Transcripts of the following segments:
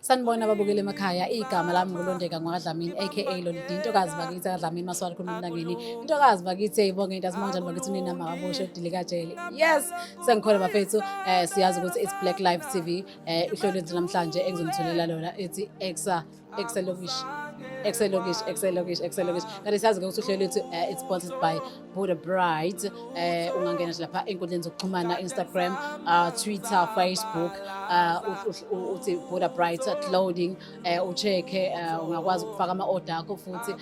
Sanibona ababukeli emakhaya, igama lami nguLondeka ngwakaDlamini aka Lolidi, intokazi bakithi kaDlamini Maswali khuluma emlangeni. Intokazi bakithi eyibonge into asimanjani bakithi unina makaboshwe udilikajele. Yes, sengikhona bafethu, siyazi ukuthi it's Black Life TV, uhlelo lwethu namhlanje engizonithulela lona ethi Exa Exelokish Exelokish Exelokish Exelokish. Kanti siyazi ke ukuthi uhlelo lwethu it's sponsored by Buddha Bright. Ungangena nje lapha enkundleni zokuxhumana Instagram, Twitter, Facebook, uthi Buddha Bright Clothing, ucheck-e, ungakwazi ukufaka ama-order akho futhi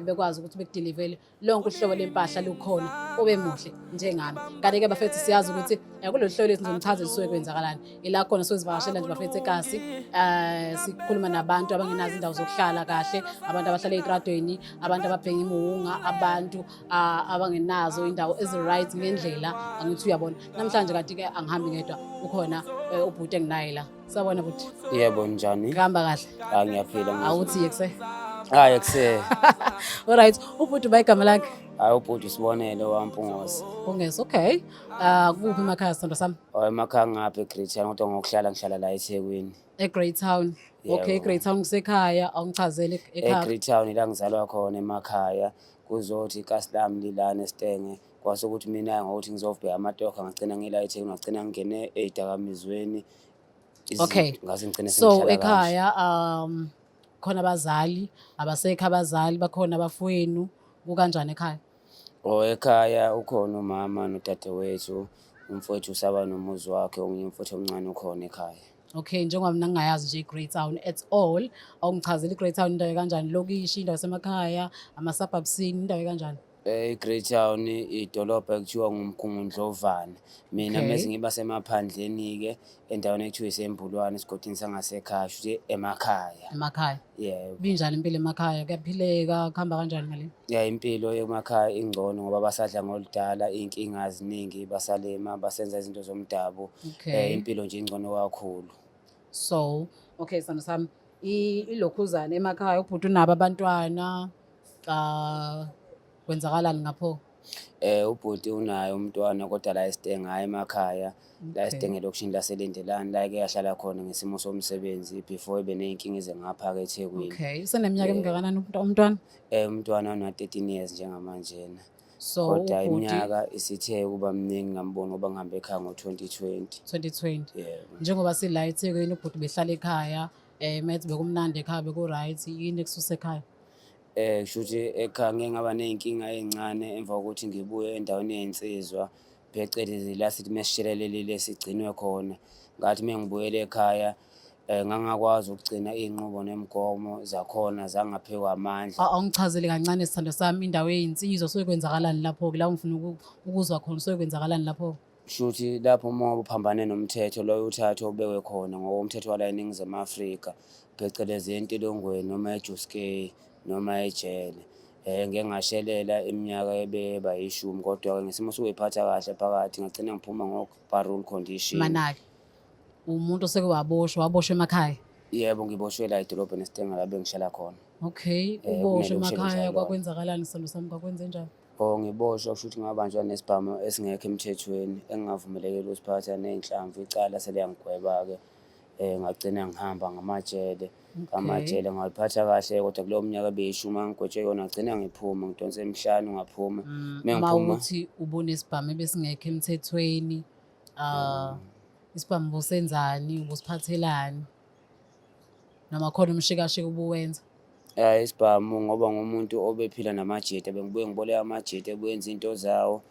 bekwazi ukuthi bekudelivele lonke uhlobo lempahla lukhona ube muhle njengami. Kanti-ke bafethu siyazi ukuthi kulolu hlelo lethu ngizonichazela suke kwenzakalani. Ila khona sozivakashela nje bafethu ekasi, sikhuluma nabantu abangenazo indawo zokuhlala kahle, abantu abahlala ey'tradweni, abantu ababheka imuwunga, abantu abangenazo indawo ezi-right ngendlela angithi uyabona. Namhlanje kanti-ke angihambi ngedwa, ukhona ubhuti enginaye la. Sawubona bhuti. Yebo, njani? Kuhamba kahle? Ah, ngiyaphila ngizwe. Awuthi yekuse. Hayi ekuse. Alright, ubhuti uba igama lakhe? Hayi ubhuti uSibonelo waMpungose. Mpungose, okay. Kuphi emakhaya sithandwa sami? Oh, emakhaya ngapha eGreytown kodwa ngokuhlala ngihlala la eThekwini. EGreytown. Okay, Yebo. eGreytown kusekhaya, awungichazele ekhaya. EGreytown ila ngizalwa khona emakhaya. Kuzothi ikasi lami lilana esitenge. Kwase ukuthi mina ngokuthi ngizobheka amatoho ngagcina ngila eThekwini, ngagcina ngingene ey'dakamizweni. Okay. Ngase ngigcine So sengihlala kanje. ekhaya khona abazali, abasekho abazali, bakhona abafowenu, kukanjani ekhaya? Oh, ekhaya ukhona umama nodadewethu, umfowethu usaba nomuzi wakhe, omunye umfowethu omncane ukhona ekhaya. Okay, njengoba mina ngingayazi nje i-Greytown at all, awungichazele i-Greytown indawo kanjani, lokishi, indawo yaseMakhaya, ama-suburbs, indawo kanjani? I-Greytown idolobha ekuthiwa nguMgungundlovana. Mina mese ngiba semaphandleni-ke endaweni ekuthiwa iseMbulwane esigodini sangasekhaya, shuthi emakhaya. Emakhaya. Yebo. Binjani impilo emakhaya? Kuyaphileka, kuhamba kanjani ngale? Ya, impilo emakhaya ingcono ngoba basadla ngoludala, iy'nkinga aziningi, basalima, basenza izinto zomdabu. Impilo nje ingcono kakhulu. So, okay sithando sami, ilokhuzana emakhaya ubhuti unabo abantwana, kwenzakalani ngapho? Ubhuti unaye umntwana kodwa la esitenge, hhayi emakhaya, la esitenge elokishini laseLindelani la eke yahlala khona ngesimo somsebenzi before ebe ney'nkinga ize ngapha-ke eThekwini. Okay, useneminyaka emingakanani umntwana? Umntwana una-13 years njengamanjena. So Kodwa ubhuti iminyaka isithe ukuba miningi ngamboni ngoba ngihambe ekhaya ngo-2020. 2020. Yebo. Njengoba sila eThekwini ubhuti behlala ekhaya, methi bekumnandi ekhaya beku-right, yini ekususa ekhaya? Kushuthi ekhaya ngike ngaba ney'nkinga ey'ncane emva kokuthi ngibuye endaweni yey'nsizwa, phecelezi la sithi mesishelelelile sigcinwe khona. Ngathi uma ngibuyela ekhaya ngangakwazi ukugcina iy'nqubo nemigomo zakhona zangaphekwa amandla. Awungichazele kancane sithando sami, indawo ey'nsizwa suke kwenzakalani lapho-ke, la ngifuna ukuzwa khona suke kwenzakalani lapho? Shuthi lapho uma uphambane nomthetho loyo uthathe ubekwe khona ngoba umthetho wala eNingizimu Afrika phecelezi entilongweni noma eJuskei noma ejele. Ngike ngashelela iminyaka ebeba yishumi kodwa-ke ngesimo sokuy'phatha kahle phakathi ngagcina ngiphuma ngo-parole condition. Manake, umuntu oseke waboshwa, waboshwa emakhaya? Yebo, ngiboshwe la edolobheni esitenga la bengihlala khona. Okay, uboshwe Kunelokishini emakhaya engihlala kulona. kwakwenzakalani sithando sami, kwakwenzenjani? Oh, ngiboshwa kusho ukuthi ngabanjwa nesibhamu esingekho emthethweni engingavumelekile ukusiphatha ney'nhlamvu, icala seliyangigweba-ke. Ngagcina ngihamba ngamajele, ngamajele ngayiphatha kahle kodwa kuleyo minyaka ebeyishumi angigwetshwe yona ngagcina ngiphuma ngidonse emihlanu ngaphuma. Uma Mengiphuma uthi ubunesibhamu ebesingekho emthethweni, isibhamu ubusenzani, ubusiphathelani? Noma khona umshikashika ubuwenza? Isibhamu ngoba ngumuntu obephila namajita, bengibuye ngiboleke amajita ebuye enze into zawo.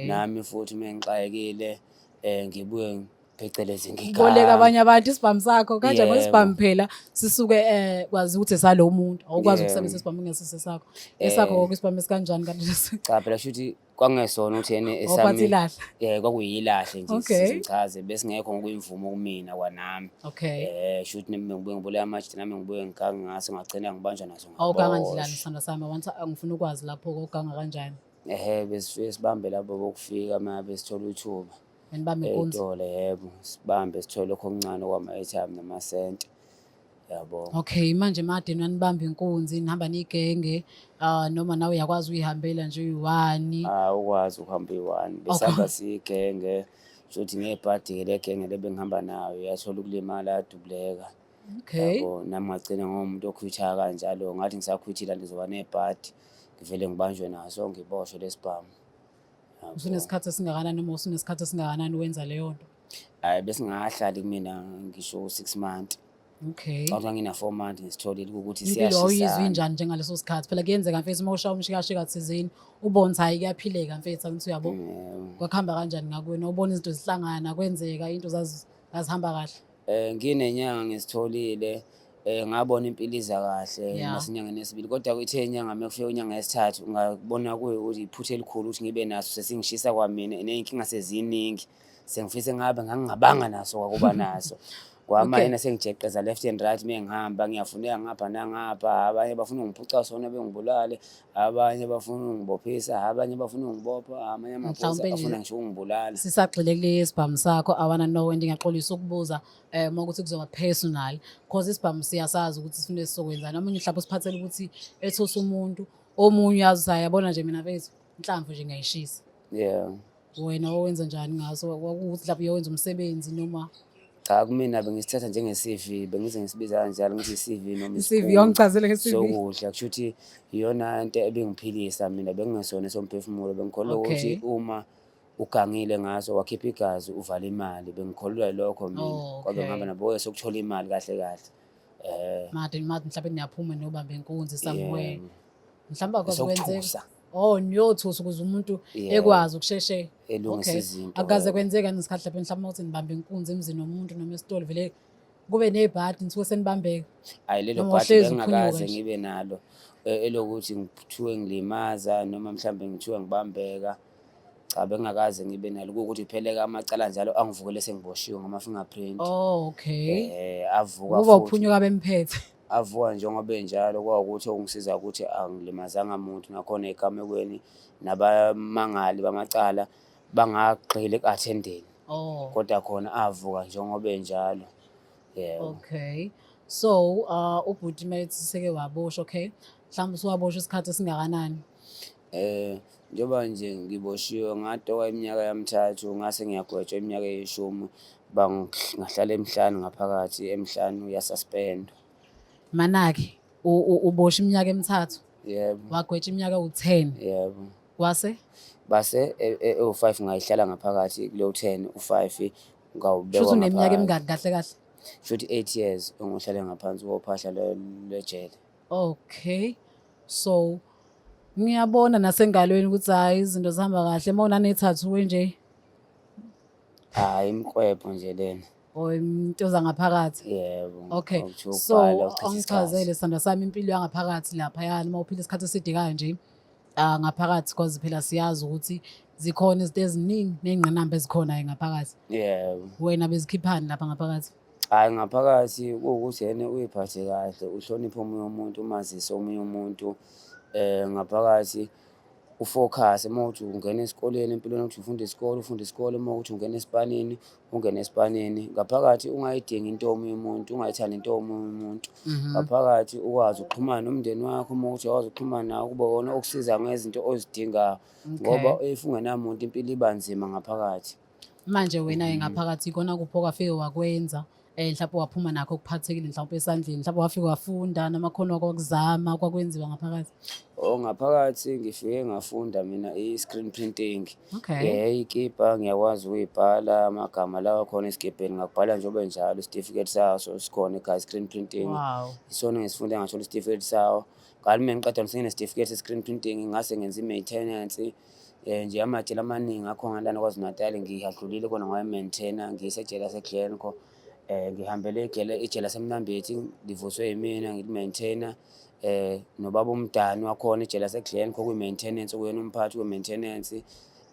Nami futhi uma ngixakekile ngibuye phecelezi Uboleka ngigange. abanye abantu isibhamu sakho kanjani ngoba Yebo. isibhamu phela sisuke kwazi ukuthi esalo muntu, awukwazi ukusebenzisa isibhamu kungesise sakho. Esakho konke isibhamu esikanjani kanti leso? Cha phela shuthi kwangesona ukuthi yena Awuphathi esami ilahle. Kwakuyilahle nje ngichaze besingekho ngokuyimvumo kumina kwanami. Shuthi nami ngibuye ngiboleka amajita nami ngibuye ngigange ngaso ngagcina ngibanjwa naso Awuganga ngaboshwa. ndlelani sithando sami, ngifuna ukwazi lapho uganga kanjani? Ehhe, besifike sibambe labo bokufika uma besithola ithuba. Benibambe inkunzi? Ey'tolo yebo, sibambe sithole lokho okuncane okwama-airtime namasente. Yabo. Okay, manje madeni nanibamba inkunzi, nihamba nigenge, noma nawe uyakwazi uyihambela nje uyi-one? Ukwazi ukuhamba uyi-one. Besihamba siyigenge, shuthi ngebhadi-ke le genge le bengihamba nayo yathola ukulimala yadubuleka. Okay. Yabo, nami ngagcina ngiwumuntu okhwithayo kanjalo, ngathi ngisakhwithile ngizoba nebhadi, ngivele ngibanjwe naso ngiboshwe lesibhamu. Yabo. Usunesikhathi esingakanani noma usunesikhathi esingakanani wenza leyo nto? Hhayi, besingahlali kumina ngisho 6 months. Okay. Cha, ngina 4 months ngisitholile ukuthi Impilo wawuyizwa siyashisana. injani njengaleso sikhathi? Phela kuyenzeka mfethu uma ushaya umshikashika thizeni ubone ukuthi hhayi kuyaphileka mfethu, angithi uyabo. Kwakuhamba kanjani ngakuwena? Ubona izinto zihlangana kwenzeka into zazihamba kahle? Nginenyanga ngisitholile, ngabona impilo iza kahle nasenyangeni yesibili, kodwa ithe inyanga uma kufika inyanga yesithathu ngabona kuyikuthi iphutha elikhulu ukuthi ngibe naso, sesingishisa kwamina ney'nkinga seziningi, sengifise ngabe ngangingabanga naso kwakuba naso. Kwama yena sengijeqeza left and right uma ngihamba ngiyafuneka ngapha nangapha, abanye bafuna ungiphuca sona bengibulale, abanye bafuna ungibophisa, abanye bafuna ungibopha, amanye amaphoyisa Mhlawumpe nje afuna ngisho ukungibulala. Sisagxile kule sibhamu sakho, I wanna know and ngiyaxolisa ukubuza uma ukuthi kuzoba personal, cause isibhamu siyasazi ukuthi sifune sizokwenzani. Omunye mhlawumbe usiphathele ukuthi ethusa umuntu, omunye uyazi ukuthi yabona nje mina mfethu inhlamvu nje ngiyayishisa. Wena wawenza njani ngaso? Kwakuwukuthi mhlawumbe uyowenza umsebenzi noma? Cha, kumina bengisithatha njenge-CV, bengize ngisibiza kanjalo ngithi i-CV noma I-CV, isipuni yongichazele nge-CV. sokudla, kusho ukuthi iyona nto ebingiphilisa mina, bekungesona esomphefumulo. Bengikholelwa ukuthi uma ugangile ngaso wakhipha igazi uvala imali, bengikholelwa yilokho mina. Kwabe ngihamba nabo sokuthola imali kahle kahle. Made made mhlawumbe niyaphuma niyobamba inkunzi somewhere. Mhlawumbe akwazi kwenzeka. Esokuthusa. Oh, niyothusa ukuze umuntu ekwazi ukusheshe Elungisa izinto. Akaze kwenzeka nesikhathi lapho mhlawumbe ukuthi nibambe inkunzi emzini womuntu noma esitolo vele kube nebhadi nithuke senibambeka. Hayi, lelo Noma bhadi uhlezi uphunyuka bengingakaze nje. ngibe nalo, elokuthi ngithiwe ngilimaza noma mhlawumbe ngithiwe ngibambeka. Cha, bengingakaze ngibe nalo, kuwukuthi phela-ke amacala njalo angivukele sengiboshiwe ngama-fingerprint. Oh, okay. Avuka Ukuba futhi. uphunyuka bemphethe. Avuka njengoba enjalo, kwawukuthi okungisiza ukuthi angilimazanga muntu, nakhona ey'gamekweni nabamangali bamacala bangagxili eku-attend-eni. Kodwa khona avuka njengoba enjalo. Yebo. Okay. So, ubhuti mayethi seke waboshwa, okay. Mhlawumbe usuwaboshwa isikhathi esingakanani? Njengoba nje ngiboshiwe ngatoka iminyaka yamithathu, ngase ngiyagwetshwa iminyaka eyishumi, ngahlala emihlanu ngaphakathi, emihlanu ya-suspend. Manake uboshwa iminyaka emithathu. Yebo. Wagwetshwa iminyaka ewu-10. Yebo. Wase? Base ewu-5 ngayihlala ngaphakathi kuleyo 10, u-5 ngawubekwa Shuthi uneminyaka ngaphakathi. emingaki kahle kahle? Shuthi 8 years engihlale ngaphansi kophahla lwejele. Okay. So ngiyabona nasengalweni ukuthi hayi izinto zihamba kahle uma unane-tattoo nje. Hayi, imiqwebho nje lena. Or into zangaphakathi. Yebo. Okay. Okuthiwa So ukubhala uchitha angichazele isikhathi. sithandwa sami impilo yangaphakathi laphayana uma uphila isikhathi eside kanje ngaphakathi, cause phela siyazi ukuthi zikhona izinto eziningi ney'ngqinamba ezikhona ngaphakathi. Yebo. Wena bezikhiphani lapha ngaphakathi? Hhayi, ngaphakathi kuwukuthi yena uyiphathe kahle, uhloniphe omunye umuntu, umazise omunye umuntu. Ngaphakathi u-focus uma kuwukuthi ungena esikoleni empilweni ukuthi ufunda isikole, ufunde isikole, uma kuwukuthi ungena esipanini, ungene esipanini. Ngaphakathi ungayidingi into yomunye umuntu, ungayithandi into yomunye umuntu. Ngaphakathi ukwazi ukuxhumana nomndeni wakho, uma kuwukuthi uyakwazi ukuxhumana nawo, kube iwona okusiza ngezinto ozidingayo. Ngoba if ungenamuntu impilo iba nzima ngaphakathi. Manje wena-ke ngaphakathi ikona kuphi okwafike wakwenza mhlawumbe waphuma nakho okuphathekile mhlawumbe esandleni, mhlawumbe wafike wafunda namakhono wakho okuzama kwakwenziwa ngaphakathi? Oh, ngaphakathi ngifike ngafunda mina i-screen printing. Okay. Iy'kibha ngiyakwazi ukuy'bhala amagama lawa akhona esikibheni, ngakubhala njengoba enjalo, isitifiketi saso sikhona ekhaya, i-screen printing. Isona engisifunde ngathola isitifiketi sawo. Ngathi uma ngiqeda senginesitifiketi se-screen printing ngase ngenza i-maintenance. Nje amajele amaningi akhona lana KwaZulu Natal ngiyadlulile kona ngawa-maintain-a, ngisejele lase-Glencoe. Ngihambele ijele laseMnambithi, livuswe yimina ngili-maintain-a. Nobaba uMdani wakhona ejele lase-Glencoe kwi-maintenance, okuyena umphathi we-maintenance.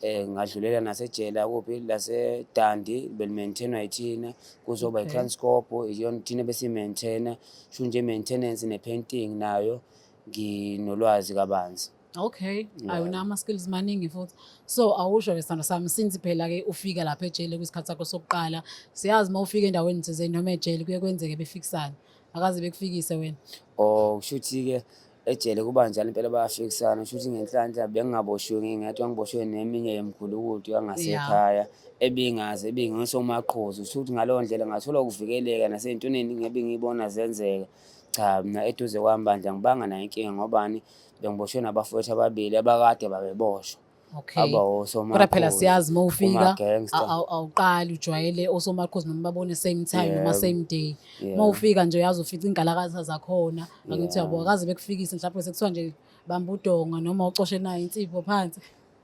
Ngadlulela nasejele lakuphi lase-Dundee, beli-maintain-wa yithina. Kuzoba i-Kranskop, iyona thina ebesiyi-maintain-a. Kusho nje i-maintenance ne-painting nayo nginolwazi kabanzi. Okay, ayona ama-skills maningi futhi. So awusho-ke sithandwa sami, since phela-ke ufika lapha ejele kwisikhathi sakho sokuqala, siyazi uma ufika endaweni thizeni noma ejele kuye kwenzeke befikisane. Akaze bekufikise wena? Oh, kushuthi-ke Ejele kuba njalo impela bayafikisana, shuthi ngenhlanhla bengingaboshiwe ngingedwa, ngiboshiwe neminye yemigulukudu yangasekhaya ebingazi ebingosomaqhuzu. Shuthi ngaleyo ndlela ngathola ukuvikeleka nasey'ntweni ey'ningi ebengiy'bona zenzeka. Cha, mina eduze kwami bandla angibanga nayo inkinga ngobani, bengiboshwe nabafowethu ababili abakade babeboshwa. Okay. Aba Kodwa phela osomaqhuzu, siyazi uma ufika kuma-gangster. awuqali ujwayele osomaqhuzu noma babone same time noma Yebo. same day. Uma Yebo. ufika nje uyazi ufica ingalakaza zakhona. Angithi Yeah. uyabo akaze bekufikise mhlawumbe sekuthiwa nje bamba udonga noma ucoshe nayo insipho phansi.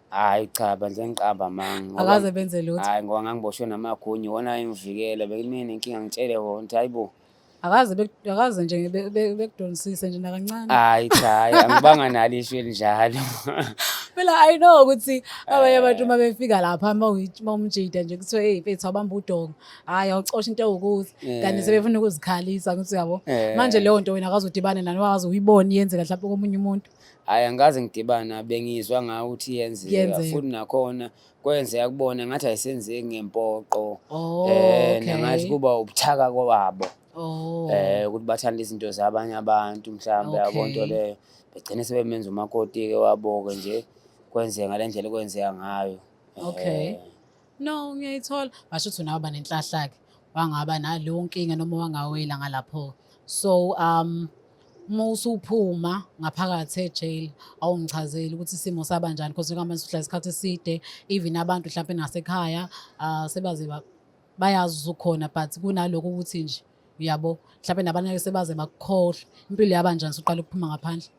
Hhayi cha bandla ngiqamba amanga ngoba Akaze benze lutho. hhayi ngoba ngangiboshwe namagunya iwona ayengivikela bekumina inkinga ngitshele wona ukuthi hhayi bo. Akaze akaze nje bekudonsise nje nakancane. Hhayi cha hhayi angibanga nalo ishwi elinjalo. Phela I know ukuthi abanye abantu uma befika lapha uma umjida nje kuthiwe hey mfethu awubamba udonga, hhayi awucosha into ewukuthi kanti sebefuna ukuzikhalisa ngithi uyabo. Manje leyo nto wena akaze udibane nayo akaze uyibone yenzeka mhlawumbe komunye umuntu. Hhayi angikaze ngidibane bengizwa ngayo ukuthi iyenzeka Kuyenzeka. futhi nakhona kwenzeka kubona ngathi ayisenzeki ngempoqo. Oh, Nangathi okay. kuba ubuthaka kwabo. Oh. Ukuthi bathanda izinto zabanye abantu mhlawumbe yabo nto Okay. leyo. Begcine sebemenza umakoti-ke wabo-ke nje kwenzeka ngale ndlela ekwenzeka ngayo. Okay. No, ngiyayithola. Basho ukuthi nawe banenhlahla-ke. Wangaba naleyo nkinga noma wangawela ngalapho. So uma usuphuma ngaphakathi ejele awungichazeli ukuthi isimo saba njani because njengamanje usuhlala isikhathi eside even abantu mhlawumbe nasekhaya sebaze bayazi usukhona but kunalokho ukuthi nje uyabo mhlawumbe nabantu sebaze bakukhohlwa impilo yaba njani usuqala ukuphuma ngaphandle.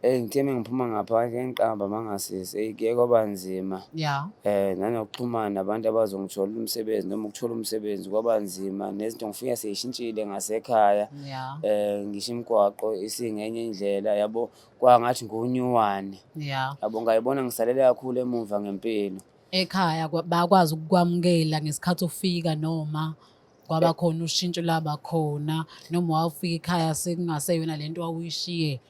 Ngithe uma ngiphuma ngaphandle ngiqamba mangasisi, eyi kuye kwaba nzima. Nanokuxhumana nabantu abazongitholela umsebenzi noma ukuthola umsebenzi kwaba nzima, nezinto ngifika sey'shintshile ngasekhaya. Ngisho imigwaqo isingenye indlela yabo, kwangathi ngunyuwane. Yabo ngayibona ngisalele kakhulu emuva ngempilo. Ekhaya bakwazi ukukwamukela ngesikhathi ufika noma kwaba khona ushintsho laba khona noma wawufika ekhaya sekungaseyona lento wawuyishiye?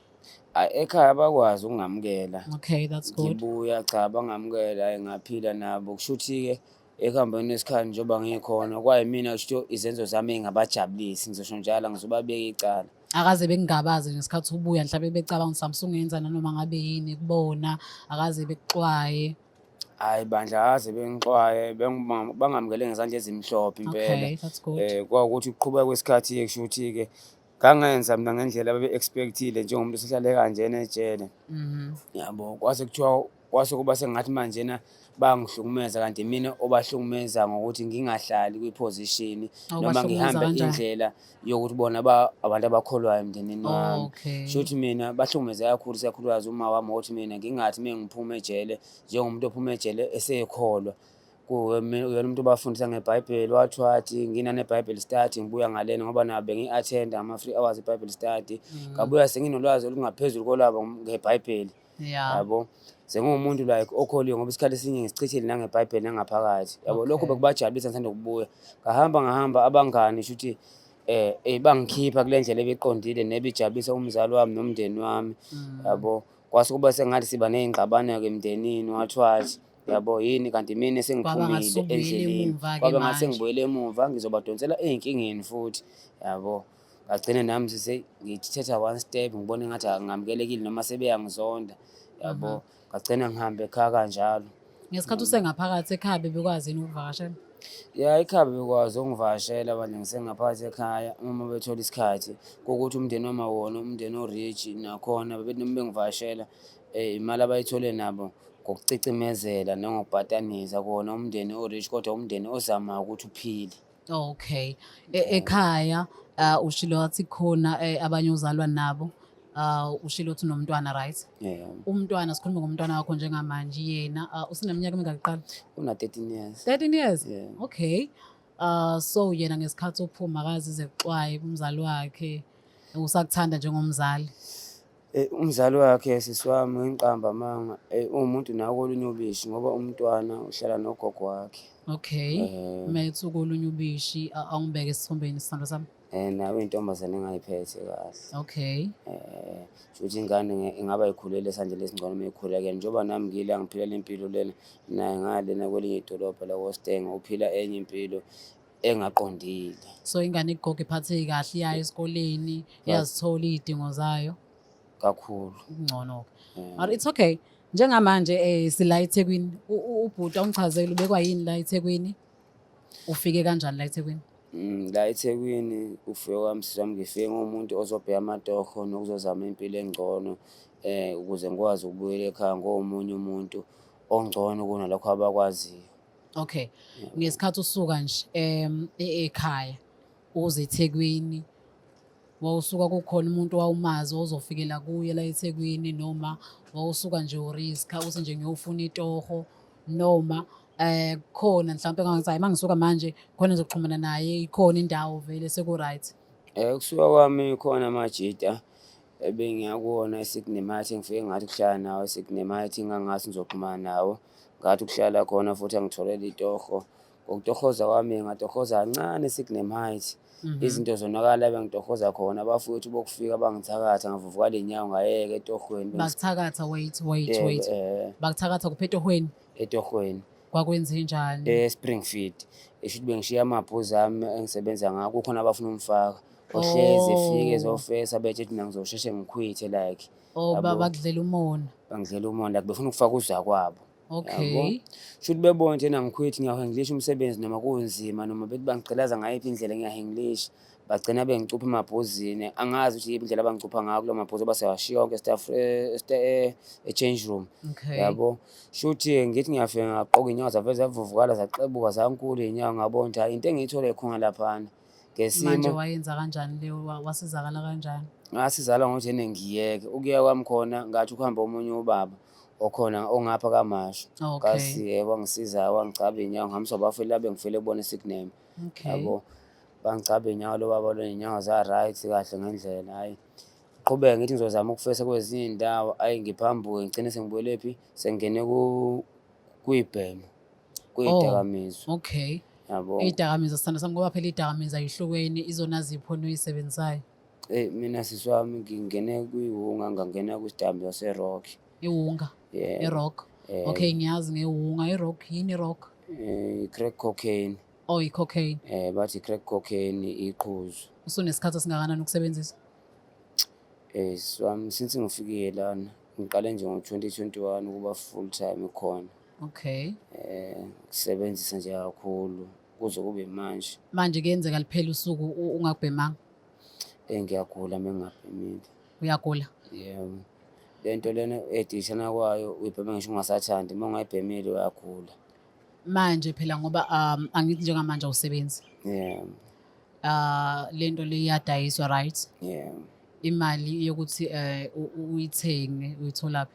Hhayi, ekhaya bakwazi ukungamukela. Okay, that's good. Ngibuya cha bangamukela, hhayi ngaphila nabo. Kusho ukuthi-ke ekuhambeni kwesikhathi njengoba ngikhona kwayimina kusho izenzo zami ey'ngabajabulisi, ngizosho njalo angizubabeka icala. Akaze bekungabaze ngesikhathi ubuya mhlawumbe becabanga ukuthi usungenza nanoma ngabe yini kubona, akaze bekuxwaye. Hhayi bandla akaze bengixwaye, bangamukele ngezandla ezimhlophe impela. Okay, that's good. Kwawukuthi ukuqhubeka kwesikhathi-ke kusho ukuthi-ke ngangenza mina ngendlela ababe-expect-ile njengomuntu osehlale kanjena ejele. Yabo, kwase kuthiwa kwase kuba sengathi manjena bayangihlukumeza kanti mina obahlukumeza ngokuthi ngingahlali kwi-position noma Awubahlukumeza ngihambe kanjani? indlela yokuthi bona abantu abakholwayo emndenini wami. Sho ukuthi mina bahlukumeze kakhulu isakhulukazi uma wami ngokuthi mina ngingathi uma ngiphuma ejele njengomuntu ophuma ejele esekholwa. Uyena umuntu obafundisa ngeBhayibheli, wathi wathi nginane-Bible study ngibuya ngalena ngoba nabo bengi-attend-a ama-free hours e-Bible study. Ngabuya senginolwazi olungaphezulu kolwabo ngeBhayibheli. Yabo. Sengiwumuntu like okholiwe ngoba isikhathi esiningi ngisichithile nangeBhayibheli nangaphakathi. Yabo lokho bekubajabulisa ngisanda ukubuya. Ngahamba ngahamba abangani shuthi bangikhipha kule ndlela ebiqondile nebijabulisa umzali wami nomndeni wami. Yabo. Kwase kuba sengathi siba ney'ngxabano-ke emndenini wathi wathi yabo yini kanti mina Kwaba ngathi sengiphumile usubuyele endleleni. emuva-ke Kwaba ngathi manje. sengibuyele emuva ngizobadonsela ey'nkingeni futhi yabo. Ngagcina nami ngithatha one step ngibona engathi angamukelekile noma sebeyangizonda yabo. Ngagcina ngihambe ekhaya kanjalo. Ngesikhathi usengaphakathi ekhaya bebekwazi yini ukuvakashela? Ya, ekhaya bebekwazi ukungivakashela bandla ngisengaphakathi ekhaya uma bethola isikhathi. Kuwukuthi umndeni wami awona umndeni o-rich nakhona bebethi noma bengivakashela imali abayithole nabo ngokucicimezela nangokubhatanisa kona umndeni o-rich kodwa umndeni ozamayo ukuthi uphile. Okay. Ekhaya ushilo wathi khona abanye ozalwa nabo. Ushilo uthi unomntwana, right? Yeah. Umntwana, sikhuluma ngomntwana wakho njengamanje yena useneminyaka emingaki kuqala? Una 13 years. 13 years? Yeah. Okay. So yena ngesikhathi uphuma akaze ezexwaye kumzali wakhe, usakuthanda njengomzali. Umzali wakhe sisi wami ngiqamba amanga, uwumuntu nawe kolunye ubishi ngoba umntwana uhlala nogogo wakhe. Okay. Uma ethi kolunye ubishi awungibeke esithombeni sithandwa sami. Nawe intombazane engayiphethe kahle. Futhi ingane ingaba ikhulele esandleni esingcono uma ikhula kuyena. Njengoba nami ngila ngiphila le mpilo lena, naye ngalena kwelinye idolobha la koStenga uphila enye impilo engaqondile. So ingane igogo iphatheke kahle, iya esikoleni, iyazithola iy'dingo zayo. Kakhulu. Kungcono-ke. But it's okay. Njengamanje sila eThekwini. Ubhuti awungichazele ubekwa yini la eThekwini? Ufike kanjani la eThekwini? La eThekwini ufike kwami sisi wami, ngifike ngumuntu ozobheka amatoho nokuzozama impilo engcono ukuze ngikwazi ukubuyela ekhaya ngomunye umuntu ongcono kunalokho abakwaziyo. Okay. Ngesikhathi usuka nje ekhaya uze eThekwini, wawusuka kukhona umuntu owawumazi owawuzofikela kuye la eThekwini, noma wawusuka nje uriska uthi nje ngiyofuna itoho, noma khona mhlawumpe engangithi hayi mangisuka manje khona ngizoxhumana naye, ikhona indawo vele seku-right? Kusuka kwami khona amajita ebengiya kuwona eSignemite, ngifike ngathi kuhlala nawo eSignemite, ngangathi ngizoxhumana nawo, ngathi ukuhlala khona futhi angitholele itoho. Ngokutohoza kwami ngatohoza kancane eSignemite. Izinto zonakala bengitohoza khona, abafowethu bokufika bangithakatha, ngavuvukala iy'nyawo ngayeka etohweni. Bakuthakatha, wait, wait, wait. Bakuthakatha kuphi etohweni? Etohweni. Kwakwenzenjani? E-Springfield. Esho ukuthi bengishiya amabhuzu ami engisebenza ngawo, kukhona abafuna umfaka. Ohlezi efike ezofesa betshe ukuthi mina ngizosheshe ngikhwithe like. Oh, Yabo. Bakudlela umona. Bangidlela umona like befuna ukufaka uzakwabo. Okay. Yabo. Shuthi bebona nje ngikhwithe ngiyahengilisha umsebenzi noma kunzima, noma bethi bangigqilaza ngayiphi indlela ngiyahengilisha. Bagcina bengicupha emabhuzini, angazi ukuthi yiphi indlela abangicupha ngayo kulo mabhuzi ngoba siyawashiya wonke staff e-change room. Okay. Yabo. Shuthi ngithi ngiyafika ngaqoka iy'nyawo zavele zavuvukala zaxebuka zankulu iy'nyawo, ngabona ukuthi hhayi into engiyithole khona laphana. Manje Ngesimo wayenza kanjani leyo, wasizakala kanjani? Ngasizala ngokuthi ene ngiyeke. Ukuya kwami khona ngathi ukuhamba omunye ubaba okhona ongapha KwaMashu. Okay. Kasi wangisiza wangicaba iy'nyawo, ngihambiswa abafeli la bengifele kubona eSignem. Okay. Yabo. Bangicaba iy'nyawo lo baba lo, iy'nyawo za-right kahle ngendlela, hhayi. Qhubeke ngithi ngizozama ukufesa kwezinye iy'ndawo, hhayi ngiphambuke ngigcine sengibuyele phi? Sengingene kuyibhema, kuy'dakamizwa. Oh, okay. Yabo. Iy'dakamizwa sithanda sami, ngoba phela iy'dakamizwa ayihlukene, izona ziphi oyisebenzisayo? Mina sisi wami ngingene kwiwunga, ngangena kwisidakamizwa se-rock. Iwunga? Yebo. I-rock? Yebo. Okay, ngiyazi ngewunga. I-rock, yini i-rock? I-crack cocaine. Oh, i-cocaine. Bathi i-crack cocaine iqhuzu. Usunesikhathi esingakanani ukusebenzisa? Sisi wami, since ngifikile lana, ngiqale nje ngo-2021 ukuba full time khona. Okay. Kusebenzisa nje kakhulu kuze kube manje. Manje kuyenzeka liphela usuku ungakubhemanga? Ngiyagula uma ngingabhemile. Uyagula? Yebo. Le nto lena edishana kwayo uyibhema ngisho ungasathandi, uma ungayibhemile uyagula. Manje phela ngoba angithi njengamanje awusebenzi. Yebo. Le nto le iyadayiswa, right? Yebo. Imali yokuthi uyithenge uyitholaphi?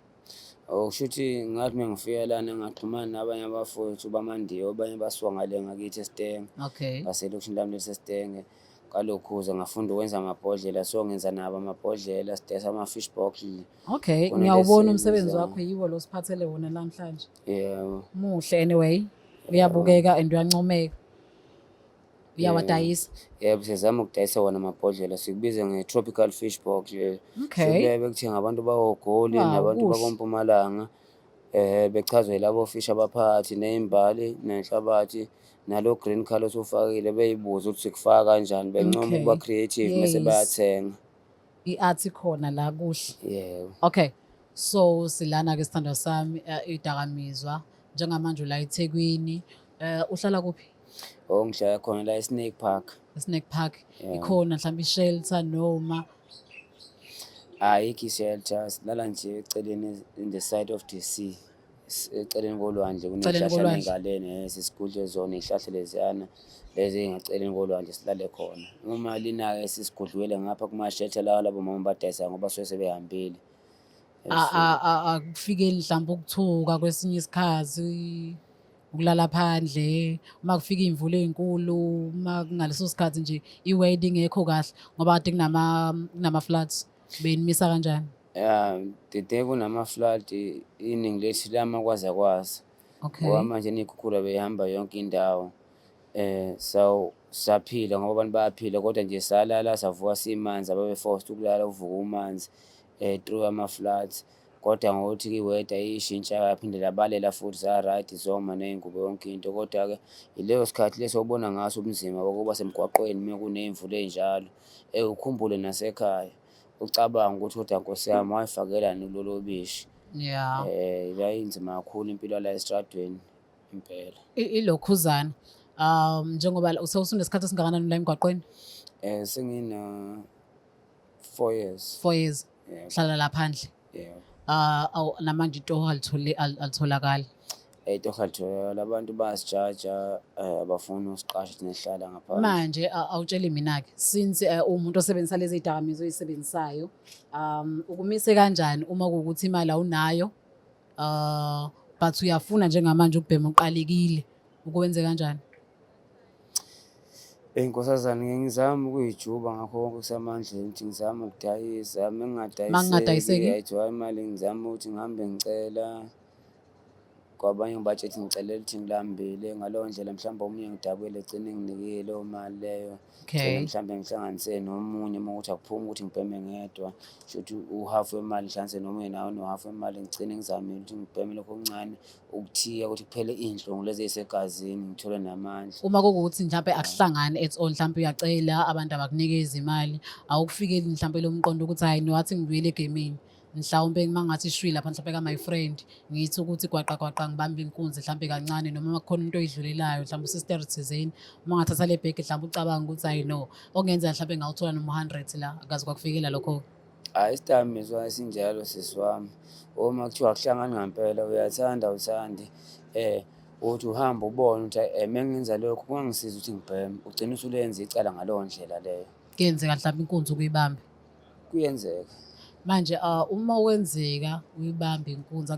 Okusho ukuthi ngathi uma ngifika lana ngaxhumana nabanye abafowethu bamaNdiya, abanye basuka ngale ngakithi eSitenge. Okay. Ngaselokishini lami leseSitenge. Ngalokhuza ngafunda ukwenza amabhodlela, so ngenza nabo amabhodlela, sidayisa ama-fish box. Okay, Khona ngiyawubona lesi umsebenzi engizayo. wakho, yiwo lo siphathele wona namhlanje. Yebo. Muhle anyway, uyabukeka and uyancomeka. Uyawadayisa? Yebo, siyazama ukudayisa wona amabhodlela, sikubiza nge-tropical fish box. Okay. Sikubuye bekuthenga abantu bakoGoli Wow, nabantu kuhle. bakoMpumalanga. Bechazwe labo fish abaphakathi ney'mbali nenhlabathi nalo green colour osufakile, beyibuze ukuthi sikufaka kanjani, bencoma ukuba creative mese bayathenga. I-art ikhona la, kuhle. Yebo. Okay. So silana ke sithandwa sami, idakamizwa njengamanje ula eThekwini. Uhlala kuphi? Oh, ngihlala khona la eSnake Park. eSnake Park. Yeah. Ikhona mhlawumbe i-shelter noma? Ayikho i-shelter, silala nje eceleni in the side of the sea. Eceleni kolwandle Eceleni kuney'hlahla kolwandle. ney'ngaleni, sisigudle zona iy'hlahla leziyana lezi ey'ngaceleni kolwandle silale khona. Uma lina-ke sisigudlukele ngapha kuma-shelter lawa labo mama abadayisayo ngoba suke sebehambile. Akufikeli mhlawumbe ukuthuka kwesinye isikhathi ukulala phandle uma kufika iy'mvula ey'nkulu, uma kungaleso sikhathi nje i-weather ingekho kahle ngoba kade kunama-floods, benimisa kanjani? Ya, dede kunama-flood, iningi lethu lama kwaze kwasa. Okay. Ngoba manje ney'khukhula beyihamba yonke indawo. So saphila ngoba abantu bayaphila, kodwa nje salala savuka simanzi, ababe-forced ukulala uvuka umanzi through ama-floods. Kodwa ngokuthi-ke i-weather ishintsha yaphinde labalela futhi sa-right, zoma ney'ngubo yonke into. Kodwa-ke ileyo sikhathi leso obona ngaso ubunzima bokuba semgwaqweni uma kuney'mvula ey'njalo. Ukhumbule nasekhaya. Ucabange ukuthi kodwa Nkosi yami wayifakelani kulolu bishi. Yeah. Yayinzima kakhulu impilo la estradweni impela. Ilokhuzana. Njengoba usewusunesikhathi esingakanani la emgwaqweni? Sengina 4 years. 4 years. Yeah. Hlala la phandle. Yeah. Aw namanje itoho alithole alitholakali. Itoho alitholakali, abantu bayasijaja, abafuni usiqasha thina esihlala ngaphandle. Manje awutsheli mina-ke since uwumuntu osebenzisa lezi zidakamizwa oyisebenzisayo, ukumise kanjani uma kuwukuthi imali awunayo, but uyafuna njengamanje ukubhema uqalekile, ukwenze kanjani? Eyi nkosazane, ngike ngizame ukuyijuba ngakho konke okusemandleni ukuthi ngizame ukudayisa, uma Uma kungadayiseki? ayithiwa imali ngizame ukuthi ngihambe ngicela kwabanye, ngibatshela ukuthi ngicelela ukuthi ngilambile. Ngaleyo ndlela mhlawumbe omunye ngidabukele egcine enginikile leyo mali leyo. Gcine mhlawumbe ngihlanganise nomunye uma kuwukuthi akuphumi ukuthi ngibheme ngedwa, shuthi uhafu wemali ngihlanganise nomunye naye onohafu wemali, ngigcine ngizamile ukuthi ngibheme lokhu okuncane ukuthiya ukuthi kuphele iy'nhlungu lezi ey'segazini, ngithole namandla. Uma kuwukuthi mhlampe akuhlangani at all, mhlampe uyacela abantu abakunikezi imali, awukufikeli mhlampe lo mqondo ukuthi hhayi no athi ngibuyele egemini, mhlawumpe uma ngathi shwi lapha mhlampe ka-my friend, ngithi ukuthi gwaqa gwaqa ngibambe inkunzi mhlampe kancane, noma uma kukhona umuntu oyidlulelayo mhlampe usister thizeni, uma ungathatha le bhegi mhlampe ucabange ukuthi hhayi no, okungenzeka mhlampe ngawuthola noma u-hundred la, akaze kwakufikela lokho. Hhayi isidakamizwa esinjalo sisi wami, uma kuthiwa akuhlangani ngampela uyathanda awuthandi, uthi uhamba ubone ukuthi hhayi uma ngenza lokhu kungangisiza ukuthi ngibheme, ugcine usulenza icala ngaleyo ndlela leyo. Kuyenzeka mhlampe inkunzi ukuyibambe? Kuyenzeka. Manje uma wenzeka uyibambe inkunzi,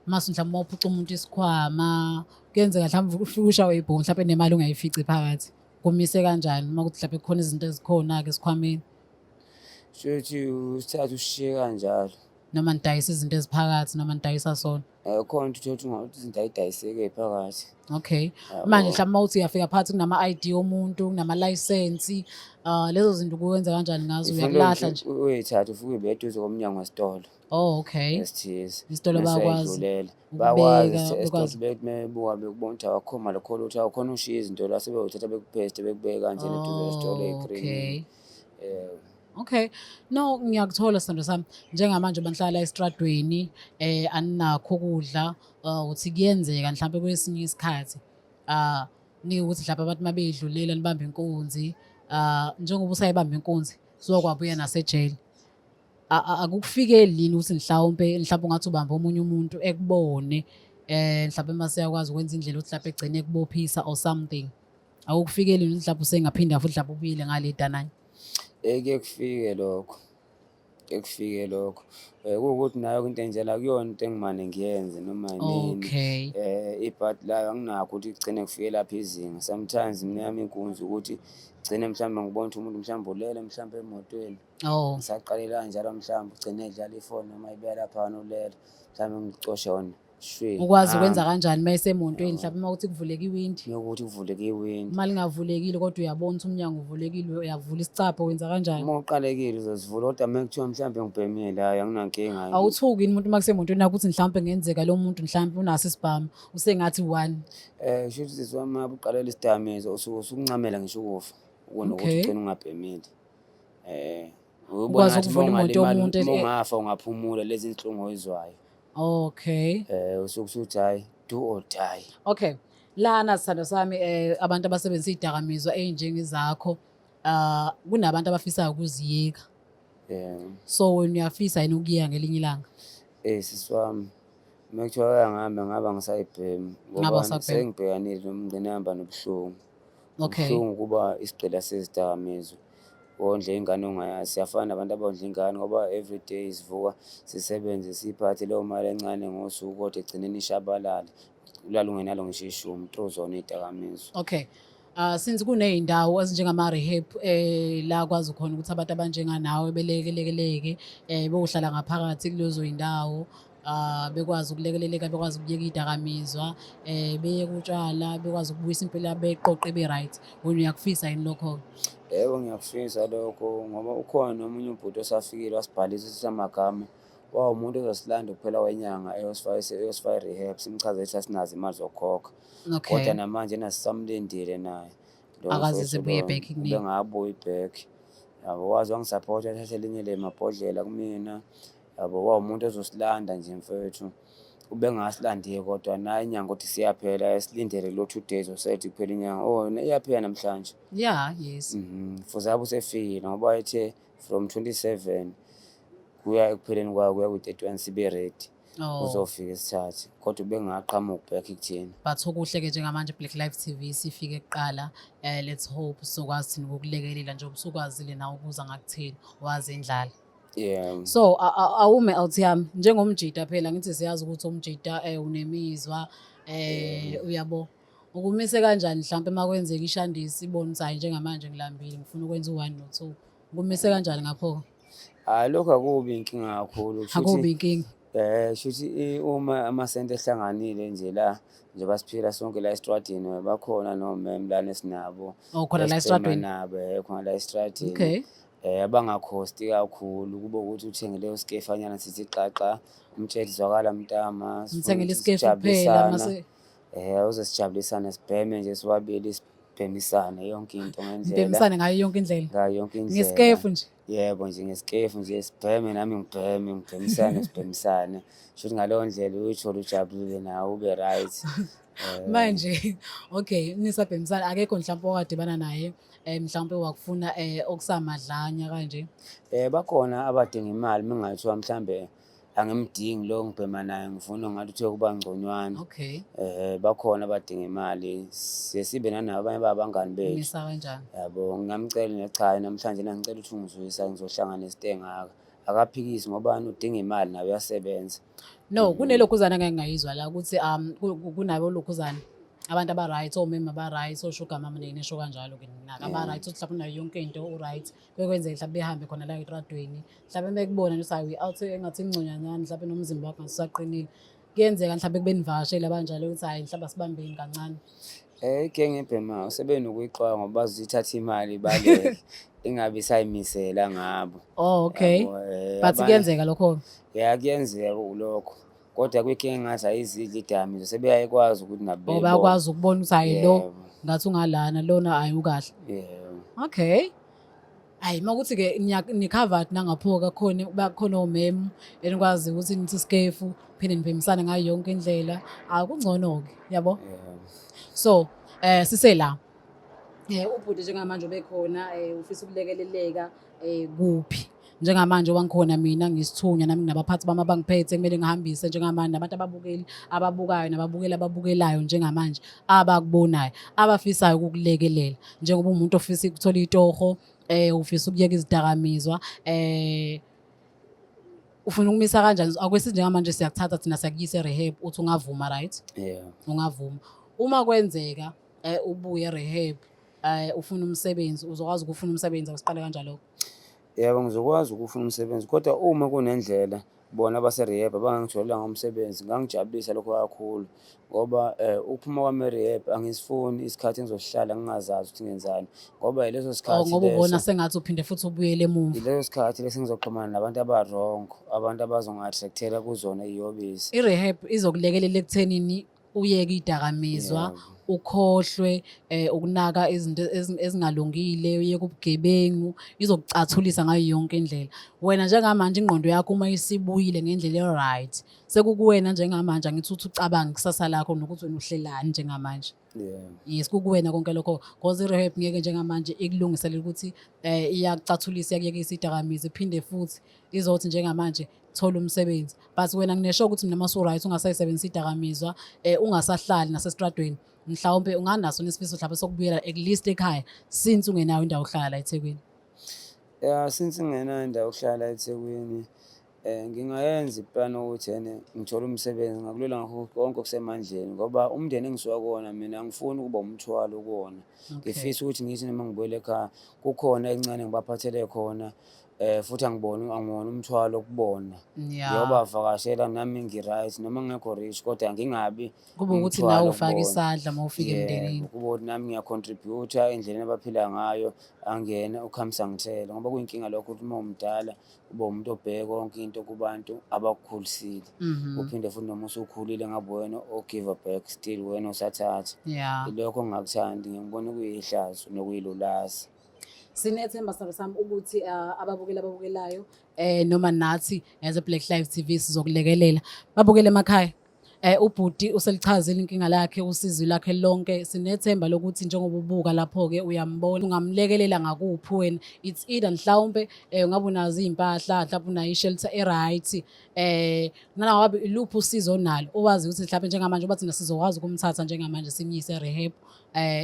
mase mhlawumbe uma uphuca umuntu isikhwama, kuyenzeka mhlawumbe ufike ushawe ibhongo mhlawumbe nemali ungayifici phakathi. Kumise kanjani uma kuthi mhlawumbe kukhona izinto ezikhona-ke esikhwameni? Shuthi usithathe usishiye kanjalo. Noma nidayisa izinto eziphakathi noma nidayisa sona? Khona ukuthi uthole ukuthi izinto ayidayiseki phakathi. Okay. Yabo. Manje mhlawumbe uma uthi uyafika phakathi kunama-I_D omuntu, kunama-license, lezo zinto kuwenza kanjani ngazo? Ufanele Uyakulahla nje? Uyithathe ufike uyibeke eduze komnyango wesitolo. Oh, okay. Esithize. Isitolo Bese bayakwazi uyayidlulela. ukubeka, Bayakwazi esitolo bekwazi. bethi mebebuka bekubona ukuthi awakho mali khona ukuthi awukhona ushiya izinto la sebeyothatha bekupheste bekubeke kanjena eduze kwesitolo Oh, ey'krinini. okay. Yebo. Okay. No, ngiyakuthola sithando sami. Njengamanje banihlala estradweni, aninakho ukudla, uthi kuyenzeka mhlampe kwesinye isikhathi nike ukuthi mhlawumbe abantu mabeyidlulela nibambe inkunzi, njengoba usayibamba inkunzi, suke kwabuya nasejele. Akukufikeli yini ukuthi mhlawumpe mhlawumbe ungathi ubamba omunye umuntu ekubone, mhlawumbe mase uyakwazi ukwenza indlela ukuthi mhlawumbe egcine ekubophisa or something. Akukufikeli yini ukuthi mhlawumbe usengaphinda futhi mhlawumbe ubuyele ngale dananye? Kuye kufike lokho, kuye kufike lokho. Kuwukuthi nayo into enjena akuyona into engimane ngiyenze noma yinini. Okay. Ibhadi layo anginakho ukuthi kugcine kufike lapho izinga. Sometimes mina eyami inkunzi ukuthi gcine mhlawumbe ngibona ukuthi umuntu mhlawumbe ulele mhlawumbe emotweni. Oh. Ngisaqale kanjalo mhlawumbe ugcine edlala ifoni noma ibeka laphana ulele. Mhlawumbe ngicoshe wona. Shwi. Ukwazi ukwenza kanjani uma esemotweni mhlawumbe uma kuthi kuvuleka iwindi? Yokuthi kuvuleke iwindi. Uma lingavulekile kodwa uyabona ukuthi umnyango uvulekile, uyavula isicabha, wenza kanjani? Uma uqalekile uzozivula kodwa uma kuthiwa mhlawumbe ngibhemile hhayi anginankinga. Awuthuki yini umuntu uma kusemotweni yakho ukuthi mhlawumbe kungenzeka lo muntu mhlawumbe unaso isibhamu, usengathi one. Shuthi sisi wami ngabe uqalela isidakamizwa usuke usukuncamela ngisho ukufa kunokuthi ugcine ungabhemile. Ubona Ukwazi ngathi ukuvula imoto uma yomuntu ungafa ungaphumula lezi zinhlungu oyizwayo. Okay. Usuke usuthi hayi do or die. Okay. Lana sithando sami abantu abasebenzisa izidakamizwa ezinjengezakho, kunabantu abafisayo ukuziyeka. Yeah. So wena uyafisa yini ukuyeka ngelinye ilanga? Sisi wami, uma kuthiwa uyangihamba ngaba ngisayibhemi Ngaba ngoba usabhema. sengibhekanile nomngqinamba nobuhlungu. Okay. Kubuhlungu ukuba isigqila sezidakamizwa. Wondle ingane ongayazi, siyafana nabantu abondla ingane ngoba everyday sivuka sisebenze siyiphathe leyo mali encane ngosuku kodwa egcineni ishabalale. Ulale ungenalo ngisho ishumi through zona iy'dakamizwa. Okay. Since kuney'ndawo ezinjengama-rehab la kwazi khona ukuthi abantu abanjenganawe belekeleleke bohlala ngaphakathi kulezo y'ndawo, bekwazi ukulekeleleka, bekwazi ukuyeka iy'dakamizwa, beyeke utshwala, bekwazi ukubuyisa impilo yabo beyiqoqe ibe right. Wena uyakufisa yini lokho? Yebo, ngiyakufisa lokho ngoba ukhona nomunye ubhuti osafikile wasibhalisa sisamagama. Wawumuntu ozosilanda ukuphela kwenyanga eyosifaka e-rehab, simchazele ukuthi asinazo imali zokukhokha. Okay. Kodwa namanje nasisamlindile naye. Lo Akaze mfowethu ebuye lo back kunina. Ubengabuyi back. Yabo, waze wangisaphotha wathatha elinye lemabhodlela kumina. Yabo, wawumuntu ozosilanda nje mfethu. Ubengasilandile kodwa nayo inyanga ukuthi siyaphela, esilindele lo 2 days osethi kuphela inyanga. Oh, iyaphela namhlanje. Yeah, yes. Fuzabe usefikile ngoba ethe from 27 kuya ekupheleni kwayo kuya ku-31 sibe ready. Uzofika isithathe kodwa ubengaqhamuki back kuthina. But okuhle-ke njengamanje Black Life TV sifike kuqala. Let's hope sizokwazi thina ukukulekelela njengoba usukwazile nawe ukuza ngakuthini wazi indlala. So awume outi yami njengomjida, phela ngithi siyazi ukuthi umjida unemizwa, uyabo. Ukumise kanjani mhlawumbe uma kwenzeka ishandisi ibone ukuthi hayi, njengamanje ngilambile, ngifuna ukwenza u-one no-two. Ukumise kanjani ngapho? Hayi, lokho akubi inkinga kakhulu. Kushuthi Akubi inkinga. Shuthi uma amasenti ehlanganile nje la, njengoba siphila sonke la estradini, bakhona nomem lana esinabo. Oh, khona la esibhema estradweni. Nabo khona la estradini. Abangakhosti kakhulu, kube ukuthi uthenge leyo skefanyana, sithi xaxa, umtshele zwakala mntama, sifuna Ngithengele ukuthi isikefu kuphela sijabulisana. Mase Uze sijabulisane, sibheme nje sobabili, sibhemisane yonke into ngendlela. Ngibhemisane ngayo yonke indlela. Ngayo yonke indlela. Ngesikefu nje. Yebo nje, ngesikefu nje, sibheme nami ngibheme, ngibhemisane, sibhemisane. Shuthi ngaleyo ndlela uyithola ujabulile nawe, ube right. Manje okay, nisabhemisana, akekho mhlawumbe owadibana naye mhlawumbe wakufuna okusamadlanya kanje? Bakhona abadinga imali, mingathiwa mhlambe angimdingi lo ngibhema naye, ngifuna ngathi uthe kuba ngconywana. Bakhona abadinga imali, siye sibe nanabo abanye babangani bethu. Misa kanjani? Yabo, ngingamcela nje, cha, namhlanje ngicela ukuthi ungizwisa, ngizohlangana nesitengaka. Akaphikisi ngoba udinga imali, nawe uyasebenza. No, kunelokhuzana engake ngayizwa la ukuthi kunabo lokhuzana abantu aba-right, omema aba-right, o-sugar mama nesho kanjalo-ke naka aba-right, uthi mhlawumbe unayo yonke into, u-right. Kuye kwenzeka mhlawumbe behambe khona la etradweni, mhlawumbe bekubona nje ukuthi hayi, out engathi ingconyanyana, mhlawumbe nomzimba wakho ngathi usaqinile, kuyenzeka mhlawumbe kube nivakashele abanjalo ukuthi hhayi, mhlawumbe asibambeni kancane. Igenge ebhemayo sebenokuyixwaya ngoba bazoyithatha imali baleke, ingabe isayimisela ngabo. Oh, okay. Yabo, But kuyenzeka lokho? Ya, kuyenzeka lokho. Kodwa kwigenge engathi ayizidli idakamizwa sebeyayikwazi ukuthi nabo Oh, beyibone. bayakwazi ukubona ukuthi hhayi, lo Yebo. ngathi ungalana, lona hhayi, ukahle. Yebo. Okay. Hayi, makuthi-ke ni-covered nangapho, kakhona bakhona omemu enikwazi ukuthi nithi isikefu, phinde nibhemisane ngayo yonke indlela. Akungcono-ke, yabo. Yebo. So, sisela. Ubhuti njengamanje ubekhona, ufisa ukulekeleleka kuphi? Njengamanje wangikhona mina ngisithunywa, nami nginabaphathi bami abangiphethe, kumele ngihambise njengamanje nabantu ababukeli ababukayo nababukeli ababukelayo njengamanje abakubonayo abafisayo ukukulekelela njengoba umuntu ofisa ukuthola itoho, ufisa ukuyeka izidakamizwa, ufuna ukumisa kanjani? Akwesithi njengamanje siyakuthatha thina siyakuyisa e-rehab, uthi ungavuma, right? Yeah. Ungavuma. Uma kwenzeka ubuye e-rehab, ufuna umsebenzi, uzokwazi ukufuna umsebenzi? Awusiqale kanjalo. Yebo, ngizokwazi ukufuna umsebenzi, kodwa uma kunendlela bona abase-rehab abangangitholelanga umsebenzi, kungangijabulisa lokho kakhulu ngoba ukuphuma kwami e-rehab angisifuni isikhathi engizosihlala ngingazazi ukuthi ngenzani, ngoba yileso Oh, sikhathi ngoba ubona leso sengathi uphinde futhi ubuyele emuva. Yileso sikhathi lesi ngizoxhumana nabantu aba-wrong, abantu abazongi-attract-ela kuzona iy'yobisi. I-rehab izokulekelela ekuthenini uyeke idakamizwa, ukhohlwe ukunaka izinto ezingalungile, uyeke ubugebengu, izokucathulisa ngayo yonke indlela. Wena njengamanje ingqondo yakho uma isibuyile ngendlela e-right, sekukuwena njengamanje, angithi uthi ucabange kusasa lakho nokuthi wena uhlelani njengamanje. Yes, kukuwena konke lokho, because i-rehab ngeke njengamanje ikulungiselela ukuthi iyakucathulisa, iyakuyekisa idakamizwa, iphinde futhi izothi njengamanje thola umsebenzi. But wena nginesho ukuthi mina masu-right, ungasayisebenzisa idakamizwa, ungasahlali nasestradweni, mhlawumbe unganaso nesifiso mhlawumbe sokubuyela at least ekhaya, since ungenayo indawo yokuhlala la eThekwini. Ya, since ngingenayo indawo yokuhlala eThekwini, ngingayenza iplani ukuthi ene ngithole umsebenzi, ngakulwela ngakho konke okusemandleni ngoba umndeni engisuka kuwona mina angifuni ukuba umthwalo kuwona. Ngifisa ukuthi ngithi noma ngibuyele ekhaya kukhona encane ngibaphathele khona, futhi angiboni angiwona umthwalo kubona. Ngiyobavakashela nami ngi-right noma ngingekho rich, kodwa ngingabi Kube ukuthi umthwalo nawe ufake kubona. isandla uma ufika Yebo, emndenini. kube ukuthi nami ngiya-contribute-a endleleni abaphila ngayo, angiyena ukhamisa ngithele ngoba kuyinkinga lokho ukuthi uma umdala ube umuntu obheke konke into kubantu abakukhulisile. Uphinde futhi noma usukhulile ngabe wena o-give back, still wena osathatha. Ilokho engingakuthandi, ngikubona kuyihlazo nokuyilulaza. Sinethemba, sithando sami, ukuthi ababukeli ababukelayo noma nathi as a Black Life TV sizokulekelela. Babukele emakhaya. Ubhuti uselichazile inkinga lakhe, usizi lakhe lonke. Sinethemba lokuthi njengoba ubuka lapho ke uyambona, ungamlekelela ngakuphi wena. It's either mhlawumbe ungabe unazo izimpahla, mhlawumbe unayo i-shelter e-right, nangabe iluphi usizo onalo owazi ukuthi mhlawumbe njengamanje uba thina sizokwazi ukumthatha njengamanje simyise e-rehab,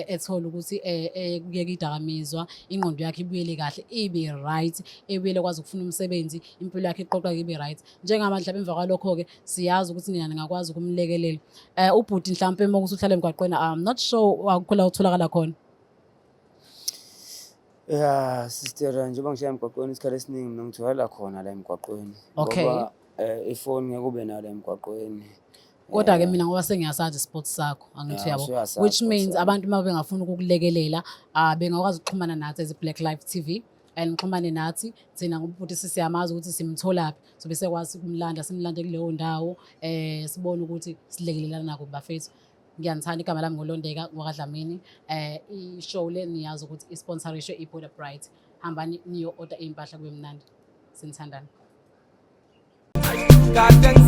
ethola ukuthi kuyeka idakamizwa, ingqondo yakhe ibuyele kahle, ibe right, ebuyele kwazi ukufuna umsebenzi, impilo yakhe iqoqeke, ibe right. Njengamanje mhlawumbe emva kwalokho-ke siyazi ukuthi nina ningakwazi ukumlekelela. Ubhuti mhlawumbe uma ukuthi uhlala emgwaqweni, I'm not sure akukho la utholakala khona. Ya sister, njengoba ngishiya emgwaqweni, isikhathi esiningi mina ngitholakala khona la emgwaqweni. Ngoba ifoni ngeke ube nayo la emgwaqweni. Kodwa-ke mina ngoba sengiyasazi i-spot sakho, angithi Ya, uyabo, usuyasazi which i-spot means sami. abantu uma bengafuna ukukulekelela, bengakwazi ukuxhumana nathi as Black Life TV and xhumane nathi thina ngoba ubhuti sisiyamazi ukuthi simtholaphi, so besekwazi ukumlanda, simlande kuleyo ndawo, sibone ukuthi silekelelana nako bafethu. Ngiyanithanda, igama lami nguLondeka wakaDlamini. I-show le niyazi ukuthi isponsorishwe i-Border Bright. Hambani niyo-order iy'mpahla, kube mnandi, sinithandana. Kade.